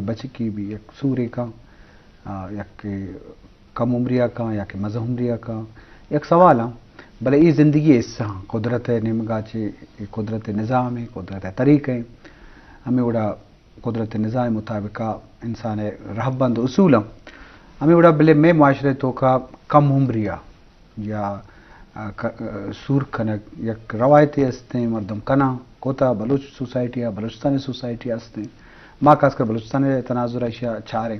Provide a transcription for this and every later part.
بچکی بھی یک سورے کاں، آ، یک کم عمریا کاں یا کہ مزن عمریا کاں، یک سوال ہاں، بلے اے زندگی حصہ ہاں، قدرت نیمگا چے، اے قدرت نظام ہے، قدرت طریقہ ہے، ہمیں وڑا قدرت نظام مطابقہ انسان رہبند اصول ہاں، ہمیں وڑا بلے میں معاشرے توکا کم عمریا یا، آ، ک-، آ، سور کنگ یک روایتے استیں، مردم کناں، کوتا بلوچ سوسائٹی ء، بلوچستانی سوسائٹی ء استیں۔ ما خاص کر بلوچستان ء تناظر ء ایشی ء چاریں۔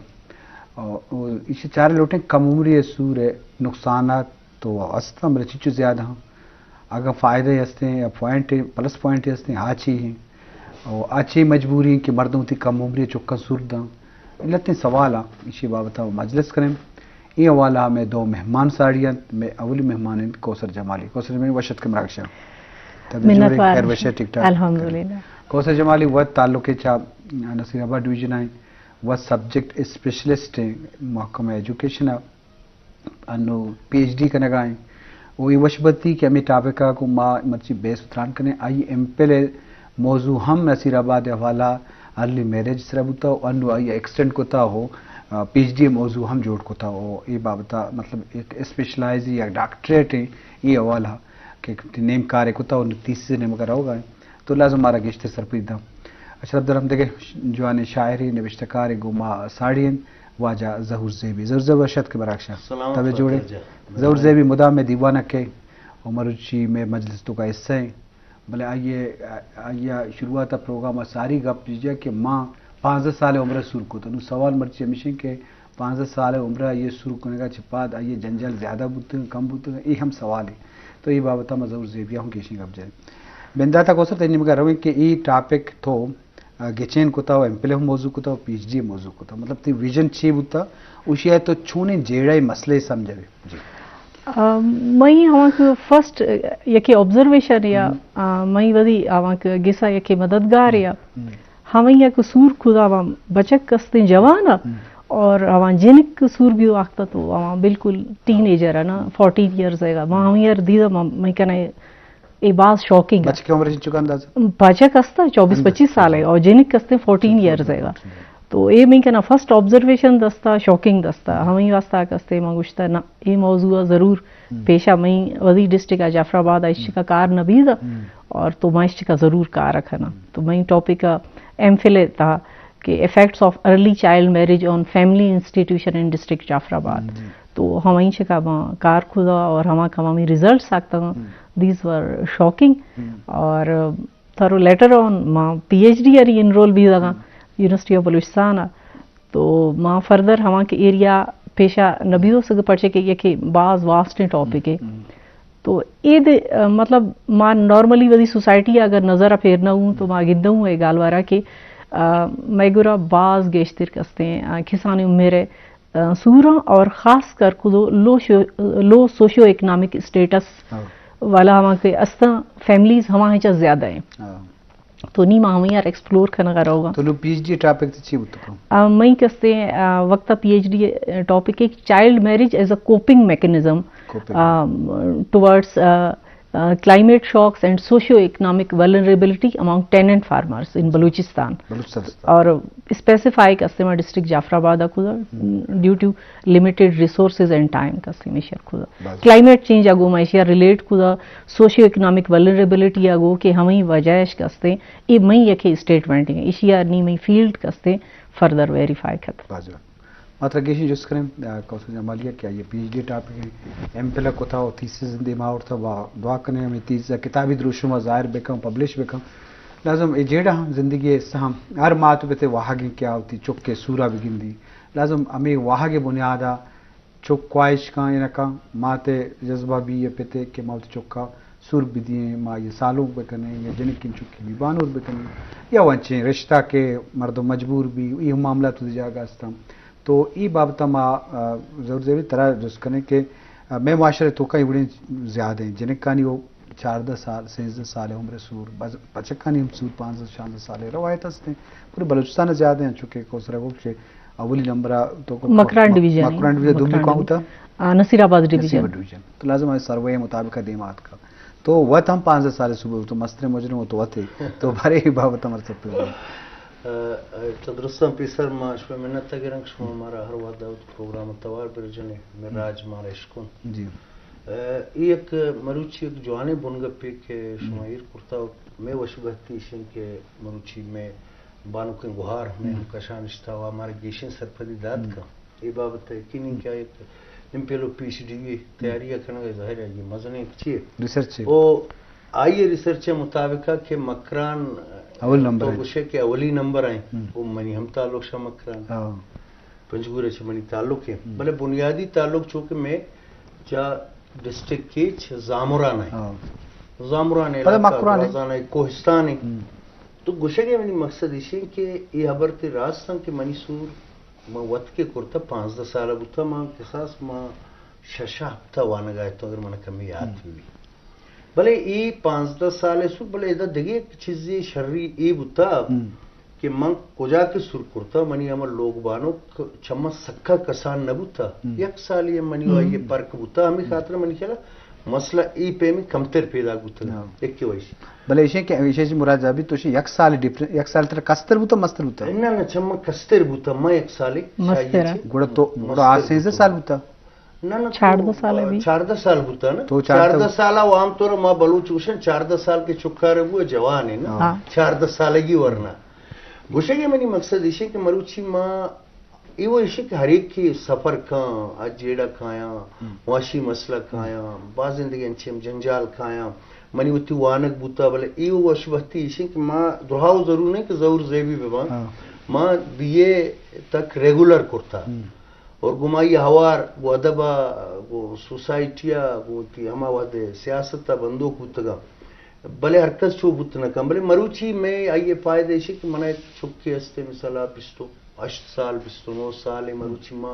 او، او، ایشی ء چاریں لوٹیں کم عمری ء سور ء نقصانات تو استاں، بلے چچو زیادہ ہاں۔ اگاں فائدہ استیں یا پوائنٹ، پلس پوائنٹ استیں، آ چی ہیں؟ او آ چی مجبوری ہیں کہ مردم وتی کم عمری ء چکاں سور داں؟ لتیں سوال آں، ایشی بابت ء مجلس کنیں۔ اے حوالہ ء مئے دو مہمان ساڑی انت۔ مئے اولی مہمان انت کوثر جمالی۔ کوثر جمالی، وش اتکے مراگش ء۔ طبیعت منت جوڑ ئے؟ وار۔ خیر وش ئے، ٹھیک ٹھاک؟ الحمدللہ۔ کوثر جمالی وت تعلق چہ نصیر آباد ڈویژن ء، وت سبجیکٹ اسپیشلسٹ ہیں محکمہ ایجوکیشن ء۔ انو پی ایچ ڈی کنگا ایں۔ و اے وش بتی کہ ہمے ٹاپک ء گوں ما مرچی بحث و تران کنیں۔ آئی ایم فل ء موضوع ہم نصیر آباد ء حوالہ ارلی میرج سرا بوتا و انو آئی ایکسٹینڈ کتا و، آ، پی ایچ ڈی ء موضوع ہم جوڑ کتا و اے بابت ء مطلب ایک اسپیشلائز یا ڈاکٹریٹ ایں اے حوالہ کہ نیم کارے کتا و تیسرے نیمگا روگا ایں۔ تو لازم مارا گیشتر سرپدی داں۔ اشرف درم دگہ جوانیں شاعرے، نبشتہ کارے گوں ما ساڑی انت، واجہ ظہور زیبی۔ ظہور زیبی وش اتکے مراگش ء۔ سلامت طبیعت جوڑ ئے؟ بات واجہ۔ ظہور زیبی مدام مئے دیوان ء کئے و مروچی مئے مجلس توکا حصہ ایں، بلے آئی ء، آئی ء شروعات ء پروگرام ء ساری گپ جیا کہ ما پانزدہ سال عمر ء سور کت۔ نوں سوال مرچی ہمیش انت کہ پانزدہ سال ء عمر ء آئی ء سور کنگ ء چہ پد آئی ء جنجال زیادہ بوتگ، کم بوتگ، اے ہم سوالے۔ تو اے بابت ء ما ظہور زیبی ء ہم گیشیں گپ جنیں۔ بندات ء کوثر تئی نیمگ ء رویں کہ اے ٹاپک تو، آ، گچین کتا و ایم فل ء ہم موضوع کتا و پی ایچ ڈی ء موضوع کتا۔ مطلب تئی ویژن چی بوتا؟ اوشی ء تو چونیں جیڑہ ء مسئلے سمجھوے؟ جی۔ آ، مئی ہما کہ فرسٹ، آ، یکے آبزرویشن یا، ہم۔ آ، مئی ودی آواں کہ گسا یکے مددگار یا۔ ہم۔ ہمیں یک سور کدا ہم بچک استیں جوان ء، ہم۔ اور ہواں جنک سور بھی وقت تو ہواں بالکل ٹین ایجر ہے نا، فورٹین ایئرز ہے گا۔ ما ہمیں یار دیدا ما، میں کنا اے باز شاکنگ ہے۔ بچک عمر چکا اندازہ؟ بچک استا چوبیس پچیس سال ہے اور جنک استے فورٹین ایئرز ہے گا۔ تو اے میں کنا فرسٹ آبزرویشن دستا، شاکنگ دستا۔ ہمیں واسطہ کستے ما گوشتا نا، اے موضوع ضرور پیشا میں وزیر ڈسٹرکٹ جعفر آباد ء ایشی کا کار نبیذ ء اور تو ما ایشی کا ضرور کار کناں۔ تو میں ٹاپک ء ایم فل ء تھا کہ effects of early child marriage on family institution in district جعفر آباد۔ تو ہمیں ایشی کا ما کار کھدا اور ہما کمامی ریزلٹس آکتا، these were shocking۔ اور تھرو لیٹر آن ما پی ایچ ڈی اری انرول بھی لگا یونیورسٹی آف بلوچستان ء۔ تو ما فردر ہما کہ ایریا پیشا نبیو سگ پرچے کہ یکے باز واسٹیں ٹاپک ہے۔ تو اے دے، آ، مطلب ما نارملی وزی سوسائٹی اگر نظر پھیرنا ہوں تو ما گندہ ہوں اے گالوارا کہ، آ، مئے گورا باز گیشتر کستے ہیں، آ، کسانی میرے، آ، سوراں اور خاص کر کدو لو شو-، لو سوشیو اکنامک اسٹیٹس والا ہما کہ استاں فیملیز ہما ہنچا زیادہ ہیں۔ تو نی ما ہمیں یار ایکسپلور کنگا رہوگا۔ تو نو پی ایچ ڈی ٹاپک تے چی بوتو؟ آ، مئی کستے، آ، وقتا پی ایچ ڈی ٹاپک ہے چائلڈ میرج ایز اے کوپنگ میکانزم ٹوورڈز کلائمیٹ شاکس اینڈ سوشیو اکنامک ولنریبلٹی امانگ ٹیننٹ فارمرز ان بلوچستان۔ بلوچستان۔ اور اسپیسیفائی کستے ما ڈسٹرکٹ جعفر آباد کو ڈیو ٹو لمیٹڈ ریسورسز اینڈ ٹائم کستے میں شیئر کھدا۔ کلائمیٹ چینج اگو ما ایشیا ریلیٹ کھدا، سوشیو اکنامک ولنریبلٹی اگو کہ ہمیں وجہ اش کستے، اے مئی یکے اسٹیٹمنٹ ہیں، ایشیا نی مئی فیلڈ کستے فردر ویریفائی کھت۔ ماترا گیشیں جست کنیں، آ، کوثر جمالی ء کہ آئی ء پی ایچ ڈی ٹاپک ہیں، ایم فل ء کتا و تھیسز دیما آورتا و دعا کنیں ہمیں تھیسز کتابی دروشم ء ظاہر بکن، پبلش بکن۔ لازم اے جیڑہ ہم زندگی ء حصہ ہم ہر مات پتے واہگیں کہ آ وتی چک ء سورا بگندی۔ لازم ہمیں واہگ ء بنیاد ء چک خواہش کاں یا نہ کاں، مات ء جذبہ بی یا پت ء کہ ما وتی چک ء سور بدییں، ما یہ سالونک بکنیں یا جنکیں چکی بی بانور بکنیں یا ونچیں رشتہ کہ مردم مجبور بی، یہ معاملات وتی جاگہ استاں۔ تو ای بابت ما، آ، ضرور ضرور ترا جست کنیں کہ، آ، مئے معاشرے توکا ای وڑیں زیادہ ہیں جنکانی وہ چاردہ سال، سیزدہ سال عمر سور، بز-، بچکانی ہم سور پانزدہ شانزدہ سال روایت ہستیں۔ پورے بلوچستان زیادہ ہیں، چونکہ کوسرا گوپ کہ اولی نمبر آ تو کو مکران م-، ڈویژن، مکران ڈویژن، دومی مکران کون ڈویژن۔ ہوتا؟ آ، نصیر آباد ڈویژن۔ نصیر آباد ڈویژن۔ تو لازم ہے سروے مطابق دیم آتکا۔ تو وت ہم پانزدہ سال صبح تو مستر مجرم ہو تو وت ہے۔ تو بارے ہی بابت ہمارے سب پہ ء، ء، تندرستاں پیسر، ما شمئے منت ء گراں کہ شما مارا ہر وہد ء وتی پروگرام ء توار برجنے، مئے راج مارا اشکن۔ جی۔ ء، اے یک مروچی یک جوانیں بنگپے کہ شما ایر کرتا، مئے وش بہتی ایش انت کہ مروچی مئے بانکیں گہار مئے ہم کشا نشتا و مارا گیشیں سرپدی دات کن۔ اے بابت ء یقین انت کہ آ یک ایم فل و پی ایچ ڈی تیاری ء کنگ ء ظاہر ہے یہ مزنیں چیے۔ ریسرچ ہے۔ او آئی ء ریسرچ ء مطابق ء کہ مکران اول نمبر تو ہے۔ گوشے کہ اولی نمبر آئیں۔ ہم۔ او منی ہم تعلق شاہ مکران۔ ہاں۔ پنجگور چہ منی تعلق ہے۔ ہم۔ بلے بنیادی تعلق چونکہ میں چا ڈسٹرکٹ کیچ زامران ہے۔ ہاں۔ زامران بلے علاقہ مکران ہے۔ گوازان ہے، کوہستان ہے۔ ہم۔ تو گوشگ ء منی مقصد ایش انت کہ اے ہبر تے راست انت کہ منی سور من وت کہ کرتہ پانزدہ سال بوتہ، من کساس من شش ہپتہ وانگا اتوں، اگر من کمی یات ہم۔ بہ بیت۔ بلے اے پانزدہ سال سور، بلے ادا دگہ یک چیزے شری اے بوتہ ہم۔ کہ من کجا کہ سور کرتہ، منی ہمہ لوگ بانک چہ من سکا کسان نہ بوتہ۔ ہم۔ یک سالے منی و آئی ہم۔ پرک بوتہ، ہمے ہم۔ خاطر منی خیال مسئلہ اے پیمیں کمتر پیداک بوتگ۔ ہاں۔ یکے وش۔ بلے ایشیں کہ ایشیں چی مراد جابی تو ایشیں یک سال ڈفرنٹ، یک سال ترا کستر بوتا، مستر بوتا؟ نہ، نہ، چہ من کستر بوتا، من یک سالے مستر شاہی آ۔ چی گڑا تو، گڑا آ مستر سیزدہ بوتا۔ سال بوتا۔ نہ، نہ، تو چاردہ سال بی۔ چاردہ سال بوتا نا۔ تو چاردہ چاردہ سال آ، عام طور ما بلوچ گوشن چاردہ سال کے چکارے بو جوان ہے نا۔ ہاں۔ چاردہ سالگی ورنا۔ گوشگ ء منی مقصد ایش کہ مروچی ما اے و ایش کہ ہر ایک کہ سفر کاں، آ جیڑہ کایاں، ہم۔ معاشی مسئلہ کایاں، بازیں دگہ انچیں جنجال کایاں، منی وتی وانگ بوتا، بلے اے و وش بہتی ایش کہ ما دراہ و ضرور نہیں کہ زور زیبی بباں۔ ہاں۔ ما بی اے تک ریگولر کرتا۔ ہم۔ اور گمائی ہوار گو ادب ء، گو سوسائٹی ء، گو وتی ہما وہد سیاست ء بندوک بوتگاں۔ بلے ہر کس چو بوت نہ کن، بلے مروچی میں آئی ء فائدہ ایش کہ من یک چکے ہستے، مثلا بیست و ہشت سال، بیست و نو سال ء، مروچی ما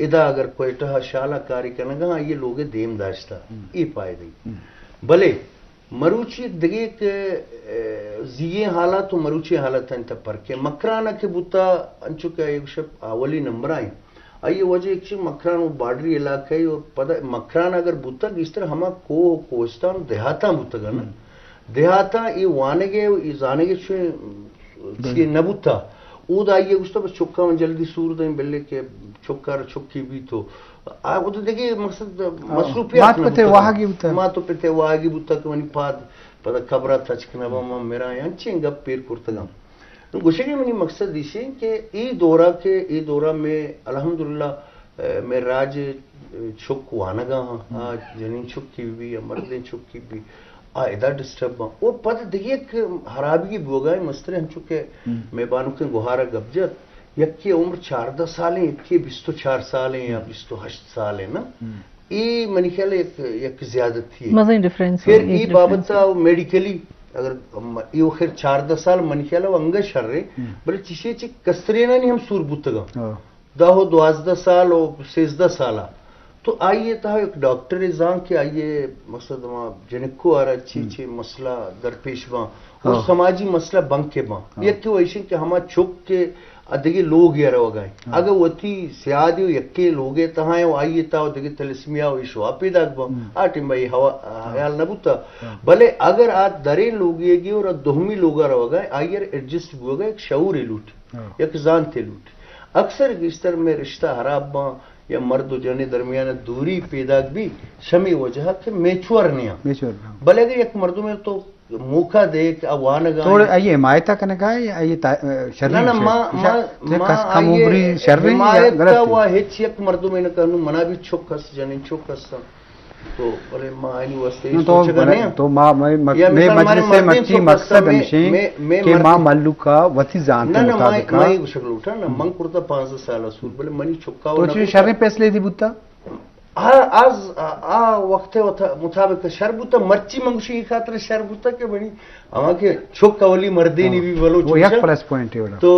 ادا اگر کوئٹہ ء شال ء کاری کنگا، آئی ء لوگ ء دیم داشتہ، ہم۔ اے فائدہ ای۔ ہم۔ بلے مروچی دگہ یک، ء، زیگیں حالات و مروچی حالات انت پرکے۔ مکران ء کہ بوتا، انچو کہ آئی گوشپ اولی نمبر آئیں۔ آئی ء وجہ ایش مکران و بارڈری علاقہ ء اور پدا مکران اگر بوتگ گیشتر ہما کوہ و کوہستان و دیہاتاں بوتگ نا۔ ہم۔ دیہاتاں اے وانگ ء و اے زانگ ء چوئیں چیے نہ بوتا۔ اود آئی ء گوشتا بس چکاں من جلدی سور دیں بلے کہ چکار چکی بیت و آ، او تو دگہ مقصد ہاں۔ مصروفیات مات نہ پتے بوتگ۔ واہگی بوتگ۔ مات و پتے واہگی بوتگ کہ منی پاد پدا قبرا تچک نہ باں، من مراں، انچیں گپ پیر کرتگاں۔ نوں گوشگی منی مقصد ایشیں کہ اے دورا کہ اے دورا میں الحمدللہ، اے، میں راج، اے، چک وانگا ہاں، آ جنین چکی بی یا مردیں چکی بی، آ ادا ڈسٹرب باں۔ او پد دگہ یک ہرابی بوگا ہے مسترے ہنچو کہ ہم۔ میں بانکیں گوہارا گپ جت، یکے عمر چاردہ سالیں، یکے بیست و چار سالیں یا ہم۔ بیست و ہشت سالیں نا۔ ہم۔ اے منی خیال یک، یک زیادتی ہے۔ مزیں ڈفرنس پھر ہے، اے ایک بابت ڈفرنس ہے۔ میڈیکلی اگر ہم، اے خیر چاردہ سال منی خیال انگا شر ہے، ہم۔ بلے چشے چی کسترینانی ہم سور بوتگا۔ ہاں۔ دہ و دوازدہ سال و سیزدہ سالا تو آئی ء تہا یک ڈاکٹرے زان کہ آئی ء مقصد ہما جنکو آرا چی ہم۔ چی مسئلہ درپیش باں اور ہاں۔ سماجی مسئلہ بنکے باں۔ ہاں۔ یکے و ایشیں کہ ہما چک کہ ادگہ لوگ ء روگا ہیں۔ ہاں۔ اگہ وتی سیادی و یکے لوگ ء تہا ہیں و آئی ء تہا و دگہ تلسمیا و ایشوا پیداک باں۔ ہم۔ آ ٹیم بھائی ہوا-، ہاں۔ خیال نہ بوتا۔ ہاں۔ بلے اگر آ دریں لوگے گی اور آ دومی لوگا روگا ہیں، آئی ء ایڈجسٹ بوگا یک شعورے لوٹ۔ ہاں۔ یک زانتے لوٹ۔ اکثر گیشتر میں رشتہ حراب باں یا مرد و جنے درمیان دوری پیداک بی، شمی وجہ کہ میچور نیاں۔ میچور نیاں۔ بلے اگر یک مردمے تو موقع دے کہ آ وانگا توڑ ہیں۔ آئی حمایتہ کنگا ہے یا آئی تا-، شریں نہ، نہ، شے؟ ما، ما، ما کس کم آئی عمری شریں یا حمایت غلط کا ہے؟ وا ہچ یک مردمے نہ کنوں، منا بھی چک ہست، جنین چک ہستاں۔ تو بلے ما آئینی واسطے نہ، تو سوچگا بلے، نہیں۔ تو ما، مئے مک-، یا مئے مثال، مئے مجلس ء مردیں مرچی چک مقصد ہستاں، ہمشیں مئے، مئے کہ ما مردیں ملوک ء وتی زانت نہ، نہ، ما، مطابق ما ء یہ گوشگ لوٹاں نا، من کرتا پانزدہ سال سور، بلے منی چکا تو و نہ چی کرتا۔ شریں فیصلے دی بوتا؟ آ، آ، آ وقت ء مطابق شر بوتا، مرچی من گوشی ای خاطر شر بوتا کہ منی ہما کہ چک اولی مردینی ہاں۔ بھی بلوچ وہ یک گوشاں۔ پلس پوائنٹ ہے وڑا۔ تو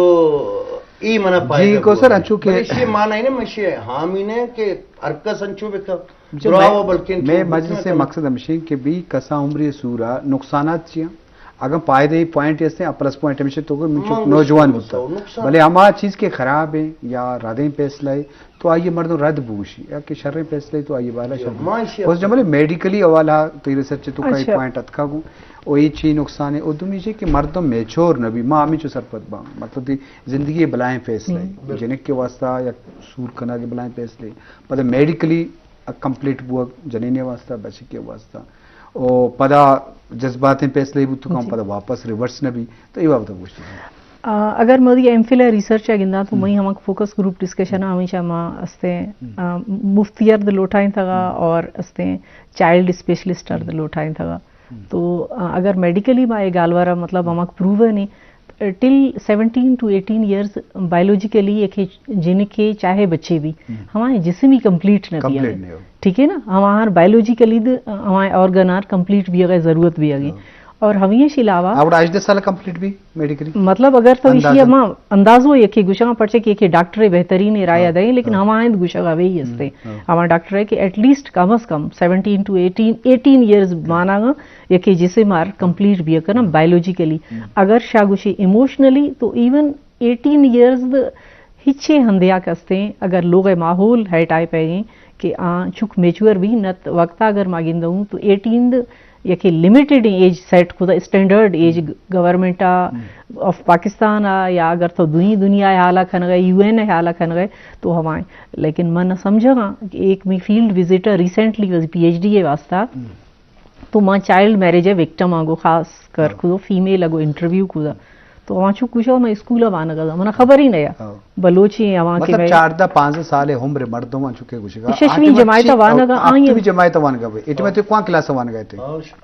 ای منا جی، پائدہ کو سر، بوتا۔ انچو کہ بلے اشی معنی نہ، مشی حامی نہ کہ ہر کس انچو بکا۔ جی، دراہ میں، و بلکن میں چو مجلس بوتنا سے کم۔ مقصد ہمشیں کہ بھی کسا عمری سورا نقصانات چیاں، اگاں پائدہ پوائنٹ ہستیں، آ پلس پوائنٹ ہمیشہ تو کہ من چک نوجوان بوتا۔ بلے ہما چیز کہ خراب ہے یا ردیں فیصلہ ہے، تو آئیے مردم رد بوشی، یا کہ شریں فیصلہ ہے تو آئیے بالا شر۔ بس جمالے میڈیکلی حوالہ تئی ریسرچ تو کئی پوائنٹ اتکا گو، او یہ چی نقصان ہے، او دومی چی کہ مردم میچور نبی، ما ہمیں چو سرپد باں، مطلب دی زندگی بلائیں فیصلہ ہے، جنک کے واسطہ یا سور کنا کے بلائیں فیصلے، پتہ میڈیکلی کمپلیٹ بوگ جنینے واسطہ، بچکے واسطہ۔ او پدا جذباتیں فیصلے بوت کم، پدا واپس ریورس نہ بی۔ تو اے بابت گوشت۔ آ، اگر مودی ایم فل ریسرچ ء گنداں تو مئی ہمک فوکس گروپ ڈسکشن ہمیشہ ما استے، آ، مفتی ارد لوٹائیں تھا اور استے چائلڈ اسپیشلسٹ ارد لوٹائیں تھا۔ تو، آ، اگر میڈیکلی ما اے گالوارا مطلب ہمک پروو نہیں، ٹل سیونٹین ٹو ایٹین ایئرز بایولوجیکلی ایک جنکے چاہے بچے بھی، ہمارے جسم ہی کمپلیٹ نہ بھی کمپلیٹ ہے۔ نہیں ہو۔ ٹھیک ہے نا، ہمارے بایولوجیکلی ہمارے آرگن آر کمپلیٹ بھی اگر ضرورت بھی اگے۔ اور ہمیش علاوہ آوڑا اجدہ سال کمپلیٹ بھی میڈیکلی مطلب اگر تو اسی اندازہ۔ ہم اندازو یہ کہ گشاں پرچے کہ، کہ ڈاکٹر بہترین رائے دیں، لیکن ہمارے گشا ہوئی ہستے۔ ہمارا ڈاکٹر ہے کہ ایٹ لیسٹ کم از کم سیونٹین ٹو ایٹین، ایٹین ایئرز مانا گا، یکے جسم آر کمپلیٹ بیا کنا بایولوجیکلی۔ اگر شاگوشی ایموشنلی تو ایون ایٹین ایئرز ہچے ہندیا کستیں، اگر لوگ ماحول ہے ٹائپ ہے کہ آ چک میچور بھی نت وقتا اگر ما گندوں تو ایٹین یکے لمیٹڈ ایج سیٹ کھدا، اسٹینڈرڈ ایج گورنمنٹ آف پاکستان آ یا اگر تو دوئی دنیا حالا کھنگے، یو این حالا کھنگے تو ہوائیں۔ لیکن من سمجھا کہ ایک می فیلڈ وزٹ ریسنٹلی واز پی ایچ ڈی واسطہ تو ما چائلڈ میرج ء وکٹم آں گوں خاص کر کدو فیمیل ء گوں انٹرویو کدا۔ تو آواں چو کشا من اسکول ء وانگ ء، من خبر ہی نیا۔ بلوچی آواں کہ مطلب چاردہ پانزدہ سال عمر مردم آں چکے گوشگا ششمی جماعت وانگ ء، آئی جماعت وانگ ء۔ ایٹ میں تو کون کلاس وانگ ء؟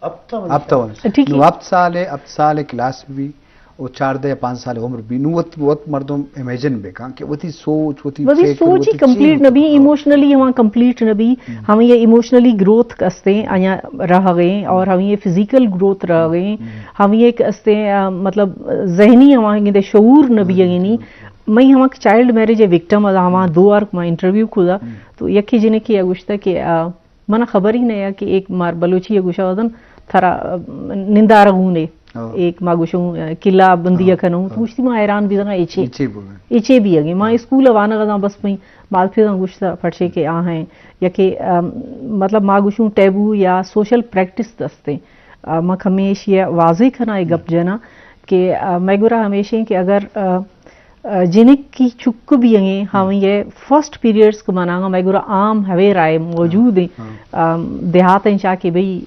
ہفتہ وانگ۔ ٹھیک ہے۔ نو ہفت سال، ہفت سال کلاس بھی او چاردہ یا پانزدہ سال عمر بھی نو وت، وت مردم امیجن بکاں کہ وتی سوچ، وتی وتی فکر، سوچ ہی وتی کمپلیٹ چیز نہ بھی، ہاں۔ ایموشنلی ہم کمپلیٹ نہ بھی، ہم۔ ہم یہ ایموشنلی گروتھ کستے آیا رہ گئے اور ہم یہ فزیکل گروتھ رہ گئے، ہم۔ ہم یہ کستے، آ، مطلب ذہنی ہم یہ شعور نہ بھی ہاں، یعنی۔ ہاں۔ میں ہم چائلڈ میرج وکٹم ہم دو آر ما انٹرویو کھدا، ہم۔ تو یکی جنے کی گوشتا کہ، آ، من خبر ہی نہیں ہے کہ ایک مار بلوچی گوشا وزن تھرا، آ، نندار گونے۔ ہاں۔ ایک ما گوشوں، آ، قلعہ بندی ہاں، کنوں، ہاں۔ تو گوشتی ما حیران بھی زنا ایچے۔ ایچے بولے۔ ایچے بھی اگے۔ ما ہاں۔ اسکول وانا گزاں بس میں مال پھر گوشتا پڑھے کہ آ ہیں۔ یا کہ، آ، مطلب ما گوشوں ٹیبو یا سوشل پریکٹس دستے۔ آ، ما ہمیش یہ واضح کھنا ایک گپ جنا کہ، آ، میں گرا ہمیشہ کہ اگر، آ، آ، جنک کی چک بھی ہیں، ہاں۔ ہم یہ فرسٹ پیریڈز کو منانا میں گرا عام ہوے رائے موجود ہیں۔ ہاں۔ آ، دیہات ہیں چاہ کہ بھئی،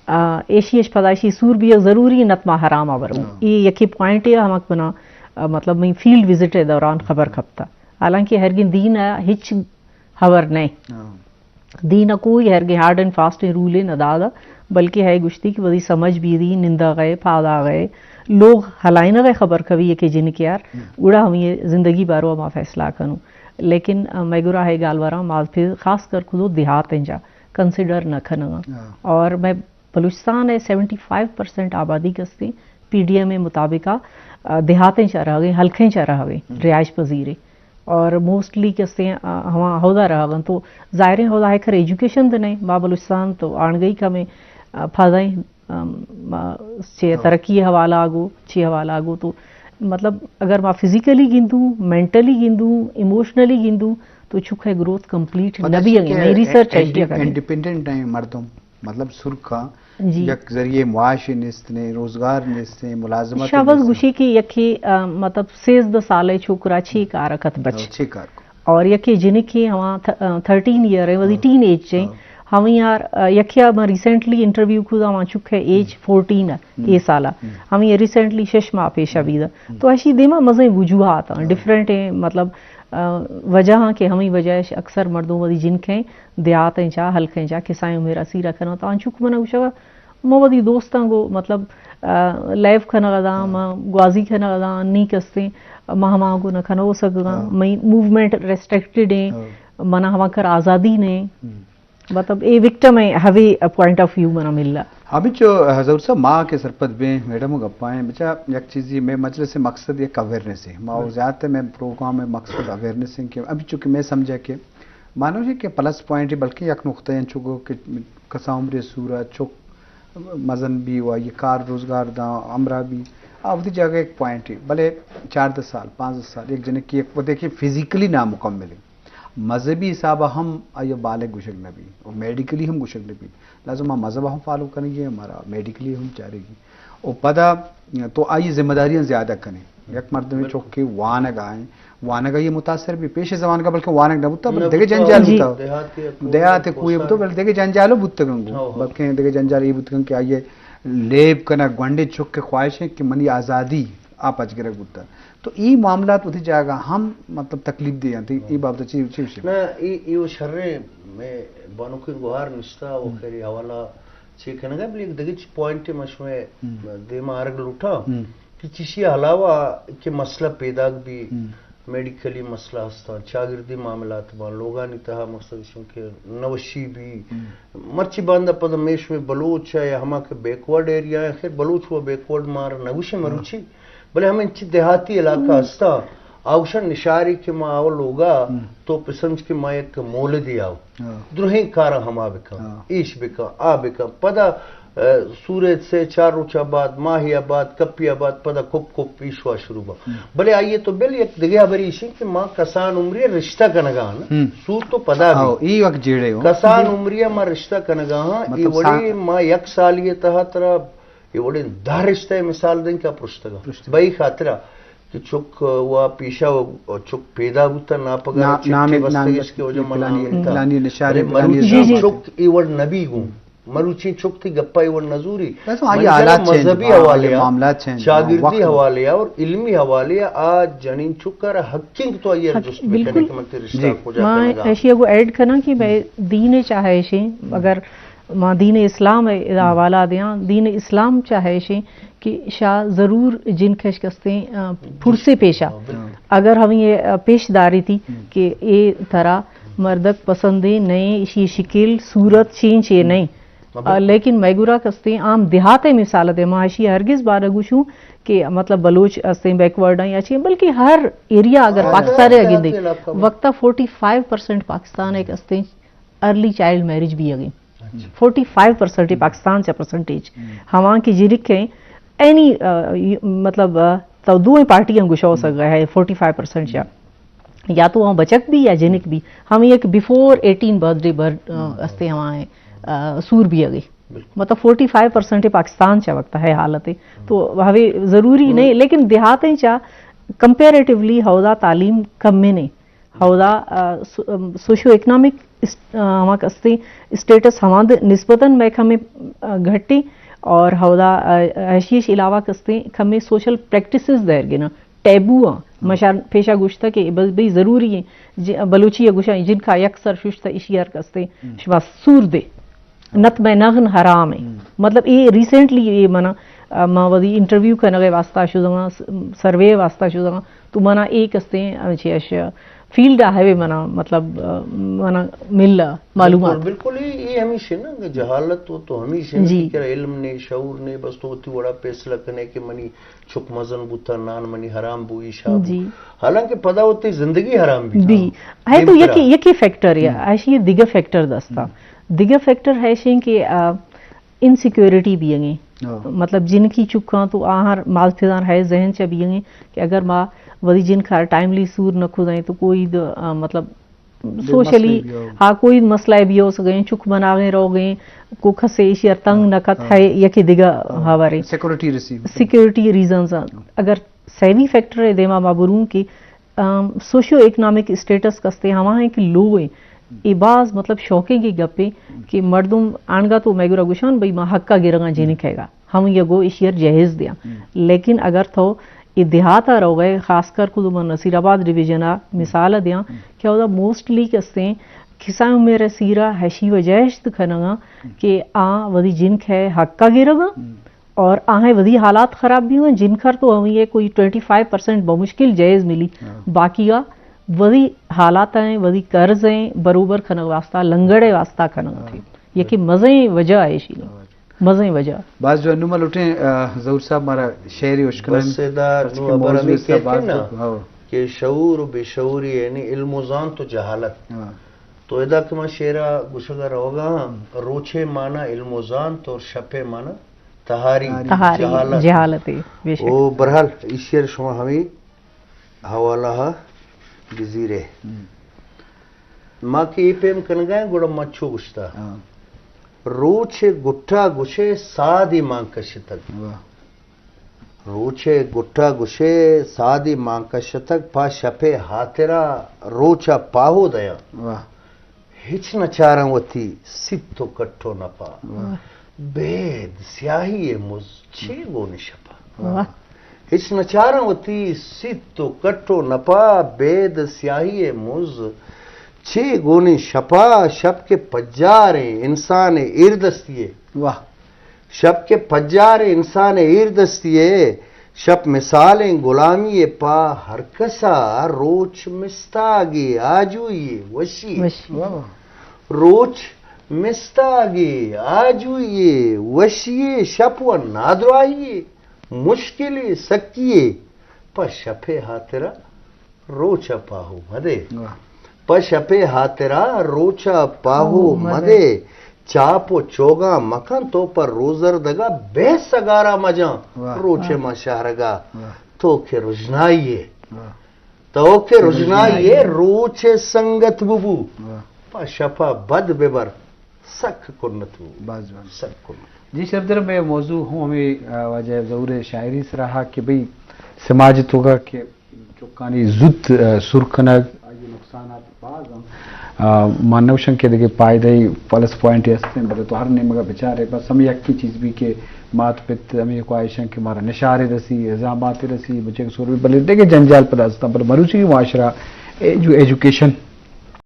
آ، ایشی اش پدائشی سور بھی ضروری نت ما حرام آور۔ ہاں۔ یہ یکی پوائنٹ ہے ہم اک بنا، آ، مطلب میں فیلڈ وزٹ دوران خبر کھپتا۔ حالانکہ ہرگن دین آ ہچ خبر نہیں۔ ہاں۔ دین ء کوئی ہرگیں ہارڈ اینڈ فاسٹ رولے نہ دادا، بلکہ ہے گشتی کہ وتی سمجھ بیدی، نندا گئے، پادا گئے، لوگ ہلائنا گئے خبر کبھی کہ جن کے یار، ہم۔ گڑا ہم یہ زندگی بارو ما فیصلہ کنوں۔ لیکن، آ، میں گرا ہے گالوارا ما پھر خاص کر کدو دیہات ہیں جا کنسیڈر نہ کھنگا۔ ہاں۔ اور میں بلوچستان ہے سیونٹی فائیو پرسینٹ آبادی کستے پی ڈی ایم مطابقہ، آ، دیہاتیں چا رہ گئے، ہلکیں چا رہ گئے، ہم۔ رہائش پذیرے۔ اور موسٹلی کستے، آ، ہما عہدہ رہ گئے تو ظاہریں عہدہ ہے کر ایجوکیشن دنے، ما بلوچستان تو آنگئی کمیں، آ، پھادائیں، آ، ما چے ہاں۔ ترقی حوالہ آگو، چے حوالہ آگو تو مطلب اگر ما فزیکلی گندوں، مینٹلی گندوں، ایموشنلی گندوں تو چکہ گروتھ کمپلیٹ پتہ نہ بھی چکہ ہے، میں ریسرچ انڈی-، ہے۔ انڈیپینڈنٹ ہیں مردم۔ مطلب سرکاں جی۔ یک ذریعے معاش نیست نے، روزگار نیست نے، ملازمت شاباز نیست نے۔ گوشی کہ یکی، آ، مطلب سیزدہ سال ہے چھوکرا چھ کار کت بچ۔ ہاں، چھ کار کو۔ اور یکی جنکی ہما تھ-، آ، تھرٹین ایئر ہے، وزی ہاں۔ ٹین ایج ہے۔ ہاں۔ ہمیں یار، آ، یکی آ، میں ریسنٹلی انٹرویو کو دا، وہاں چک ہے ایج ہم۔ فورٹین ہے، ہم۔ اے سالا۔ ہم۔ ہمیں یہ ریسنٹلی شش ماہ پیش ہم۔ ابھی دا۔ ہم۔ تو ایشی دیما مزے وجوہات ہیں، ہاں۔ ڈفرنٹ ہیں، مطلب، آ، وجہ ہاں کہ ہمیں وجہ ہے اکثر مردم وزی جنک ہیں، دیہات ہیں چا، ہلک ہیں چا، کسائیں میرا سیرا کھنا، تو آنچو کو منا گوشا، ما وتی دوستاں گو، مطلب، آ، لیو کھنگ داں، ہاں۔ ما گوازی کھنگ داں، نی کستیں، ما ہما گو نہ کھنو سکگاں، ہاں۔ مئی موومنٹ ریسٹرکٹڈ ہیں، ہاں۔ منا ہما کر آزادی نے۔ ہم۔ مطلب، اے وکٹم ہے، ہوی پوائنٹ آف ویو منا ملا۔ ہمیں چو حضور صاحب، ما کے سرپد بیں، میڈم گپائیں، بچا یک چیزی میں مجلس مقصد یک اویئرنس ہے۔ ما ہم۔ زیادہ تر میں پروگرام میں مقصد اویئرنس ہے کہ ابھی چونکہ میں سمجھا کہ مانو جی کہ پلس پوائنٹ ہے، بلکہ یک نقطہ انچو گو کہ کسا عمر سورا چک مزن بی و آئی کار روزگار داں ہمراہ بی، آ وتی جاگہ ایک پوائنٹ ہے، بلے چاردہ سال، پانزدہ سال، ایک جنک کی ایک وقت دیکھیں فزیکلی نامکمل ہے، مذہبی حساب ہم آئی بالغ گوشگ نہ بی اور میڈیکلی ہم گوشگ نہ بی۔ لازم ہم مذہب ہم فالو کریں گے، ہمارا میڈیکلی ہم چارے گی۔ اور پدا تو آئی ذمہ داریاں زیادہ کریں۔ یک مردمے چک کہ وانگ آئیں، وانگ آئی متاثر بی، پیش زمانگ بلکہ وانگ نہ بوتا، بلکہ دگہ جنجال بوتا۔ دیہات کوئی بوتا، بلکہ دگہ جنجال بوتگن گو، بلکہ دگہ جنجال یہ بوتگن کہ آئیے لیب کنا گونڈے چک کے خواہش ہے کہ منی آزادی آ پچ گرگ بوتا۔ تو ای معاملات وتی جاگہ ہم مطلب تکلیف دے انت، ای بابت چی، چی وشے؟ نہ، ای، ای و شریں میں بانوکیں گوہار نشتا و خیری حوالہ چے کنگا، بلے یک دگہ چی پوائنٹ ما شمئے دیما آرگ لوٹاں کہ چیشی علاوہ کہ مسئلہ پیداک بی، میڈیکلی مسئلہ ہستاں، چاگردی معاملات باں، لوگانی تہا مقصد ایشوں کہ نوشی بی، مرچی باندا پدا میش میں بلوچ ہے یا ہما کہ بیکورڈ ایریا ہے، خیر بلوچ و بیکورڈ مار نگوشے مروچی، بلے ہمیں چی دیہاتی علاقہ ہستاں، آوشن نشاری کہ ما آو لوگا تو پسمج کہ ما یک مولدی آو۔ درہیں کاراں ہما بکن، ایش بکن، آ بکن۔ پدا، ء، سورے سے چار روچا بعد، ماہیا بعد، کپیا بعد، پدا کپ کپ ایشوا شروع با۔ بلے آئیے تو بل یک دگہ ہبری ایشی کہ ما کسان عمری رشتہ کنگا ہاں۔ سور تو پدا بی۔ ای وقت جیڑے ہو۔ کسان عمری ما رشتہ کنگا ہاں، ای مطلب وڑی ما یک سالی تہا ترا یہ وڑیں دہ رشتہ مثال دیں کہ پرشتگا۔ بئی خاطرہ کہ چک و پیشا و چک پیدا بوتا ناپگا، نام، چٹی نام بستگش کہ وجہ من نام پلانی، پلانی نشارے، بلے پلانی مروچی چک ای وڑ نبی گوں۔ مروچی چک تھی گپا ای وڑ نزوری۔ بس آئی حالات چینج، مذہبی حوالے، معاملات چینج، چاگردی حوالے اور علمی حوالے آ جنین چک را حقیں تو آئی جست بکنے کہ من تی رشتہ کجا کنگا۔ ایشی کو ایڈ کناں کہ میں دین چاہے شی، اگر ما دین اسلام ء ادا حوالہ دیاں، دین اسلام چا ہے شے کہ شا ضرور جنکش کستیں، آ، پھرسے پیشا۔ اگر ہم یہ، آ، پیش داری تھی کہ اے ترا مردک پسندیں نئے، اشی شکل صورت چین چے نئے۔ آ، لیکن میں گرا کستیں عام دیہات مثال دے، ما اشی ہرگز بارہ گوشوں کہ مطلب بلوچ استیں بیکورڈ ہیں یا چی، بلکہ ہر ایریا اگر پاکستان ہے گندے، وقتا فورٹی فائیو پرسینٹ پاکستان ایک استیں ارلی چائلڈ میرج بھی اگیں۔ فورٹی فائیو پرسینٹ پاکستان چا پرسنٹیج۔ ہواں کہ جنک ہیں، اینی، آ، مطلب، آ، تو دوئیں پارٹیاں گشا ہو سکتا ہے فورٹی فائیو پرسینٹ چا۔ یا تو وہاں بچک بھی یا جنک بھی۔ ہم یک بیفور ایٹین برتھ ڈے بر، آ، استے ہواں ہیں، آ، سور بھی اگے۔ مطلب فورٹی فائیو پرسینٹ پاکستان چا وقت ہے حالت ہے۔ تو ہمیں ضروری نہیں، لیکن دیہات ہیں چا کمپیریٹیولی ہودا تعلیم کم میں نہیں۔ ہمودا، آ، سو-، آ، سوشیو اکنامک اس-، آ، ہما کستیں اسٹیٹس ہما دے نسبتاً میں کمے، آ، گھٹی اور ہمودا، آ، ایشی علاوہ کستیں کمے سوشل پریکٹسز دیر گنا ٹیبو آں۔ مشان پیشا گوشتا کہ بس بھئی ضروری ہیں، جی، بلوچی یا گوشاں جن کا یک سر ششتا اشی ہر کستیں شما سور دے۔ نت مئے نغن حرام ایں۔ مطلب اے ریسنٹلی اے منا، آ، ما وتی انٹرویو کنگ ء واسطہ شدگاں، س-، سروے ء واسطہ شدگاں، تو منا اے کستیں، آ، چی اش فیلڈ ء ہے منا، مطلب، آ، منا مل معلومات۔ بالکل، بالکل، اے، اے ہمیش ہے نا کہ جہالت تو، تو ہمیش ہے نا کہ کرا علم نے، شعور نے، بس تو وتی وڑا فیصلہ کنے کہ منی چک مزن بوتا، نان منی حرام بو، ایشا بو۔ حالانکہ پدا وتی زندگی حرام بی۔ بی۔ ہے تو یکی، یکی فیکٹر یا، ایشی دگہ فیکٹر دستا۔ دگہ فیکٹر ہے شیں کہ، آ، انسیکیورٹی بیئگیں۔ مطلب جنکی چکاں تو آہر ماز پھدان ہے ذہن چا بیئگیں کہ اگر ما وتی جنکا ٹائملی سور نہ کھدیں تو کوئی د-، آ، مطلب سوشلی، ہاں، کوئی مسئلہ بھی ہو سکیں، چک بناغیں روگیں، کو کھسے ایشی ار تنگ نہ کت ہے، یکی دگہ ہاورے۔ سیکورٹی ریزنز۔ اگر سیمی فیکٹر دیما ما بروں کہ آم، سوشیو اکنامک اسٹیٹس کستے ہما ہیں کہ لو ہیں۔ اے باز مطلب شوقیں کی گپے کہ مردم آنگا تو میں گرا گشان بھئی ما حقا گرگاں جنکے گا۔ ہم یہ گو اشی ار جہیز دیاں۔ لیکن اگر تو اے دیہاتا رو گئے، خاص کر کو من نصیر آباد ڈویژن آ مثال دیاں کہ اودا موسٹلی کستے کسا میرے سیرا ہشی وجہ اشت کھنگا کہ آ وتی جنک ہے حقا گرگا۔ اور آہیں وتی حالات خراب بھی ہوئیں، جنکر تو ہمیں یہ کوئی ٹوئنٹی فائیو پرسینٹ بمشکل جائز ملی۔ باقی آ وتی حالات ہیں، وتی قرض ہیں، بروبر کھنگ واسطہ، لنگڑے واسطہ کھنگ تھے۔ یہ کہ مزیں وجہ ہے اسی۔ مزیں وجہ۔ باز جو انو ما لوٹیں، آ، ظہور صاحب مارا شعر اشکنن۔ بس ادا نو ہبر ہمیں کہ شعور و بے شعوری یعنی علم و زانت و جہالت۔ تو ادا کہ ما شعر ء گوشگ ء روگ ء آں، روچ ء مانا علم و زانت اور شپ ء مانا تہاری، تہاری، جہالت۔ جہالت، بے شک۔ او بہرحال، ای شعر شما ہمیں حوالہ ء بزیرے۔ ہم۔ ما کہ اے پیم کنگا ہیں، گڑا ما چو گوشتا۔ ہاں۔ روچ ء گٹا گوشے سادی مان کشتگ۔ واہ۔ روچ ء گٹا گوشے سادی مان کشتگ، پہ شپ ء ہاترا روچ ء پاہو دیاں۔ واہ۔ ہچ نچاراں وتی سیت و کٹ و نپا۔ واہ۔ بید سیاہی ء مز چے گون شپا۔ واہ۔ ہچ نچاراں وتی سیت و کٹ و نپا، بید سیاہی ء مز چے گون شپا۔ شپ کہ پجاریں انسان ء ایردستی ء۔ واہ۔ شپ کہ پجار انسان ء ایردستی ء، شپ مثالیں غلامی ء پہ ہر کسا، روچ مستاگے آجوئی ء وشی ء۔ وشی۔ واہ واہ۔ روچ مستاگے آجوئی ء وشی ء، شپ و نادراہی ء مشکلے سکی ء، پہ شپ ء ہاترا روچ ء پاہو مدے۔ واہ۔ پہ شپ ء ہاترا روچ ء پاہو پاہو مدے۔ مدے۔ چاپ و چوگاں مکن تو پہ روزردگا بہ سگارا مجاں۔ واہ۔ روچ ء واہ۔ ما شہرگا۔ واہ۔ تو کہ رژنائی ء۔ واہ۔ تو کہ رژنائی ء رژنائی۔ روچ ء سنگت ببو۔ واہ۔ پہ شپ ء بد ببر سک کنت ببو۔ باز جوان۔ سک کنت۔ جی شرفدر، مئے موضوع ہوں ہمیں، آ، واجہ ظہور ء شاعری سرا ہا کہ بھئی سماج توکا کہ چکانی زوت، آ، سر کنگ، آئی نقصانات باز ہم۔ آ، ما نوشن کہ دگہ پائدہ پلس پوائنٹ ہستیں، بلے تو ہر نیمگا بچارے، بس ہمیں یکی چیز بھی کہ مات پت ہمیں خواہشاں کہ مارا نشارے رسی، عزامات رسی، بچے سر بھی، بلے دگہ جنجال پدا ہستاں، بلے مروچی معاشرہ ایجو-، ایجوکیشن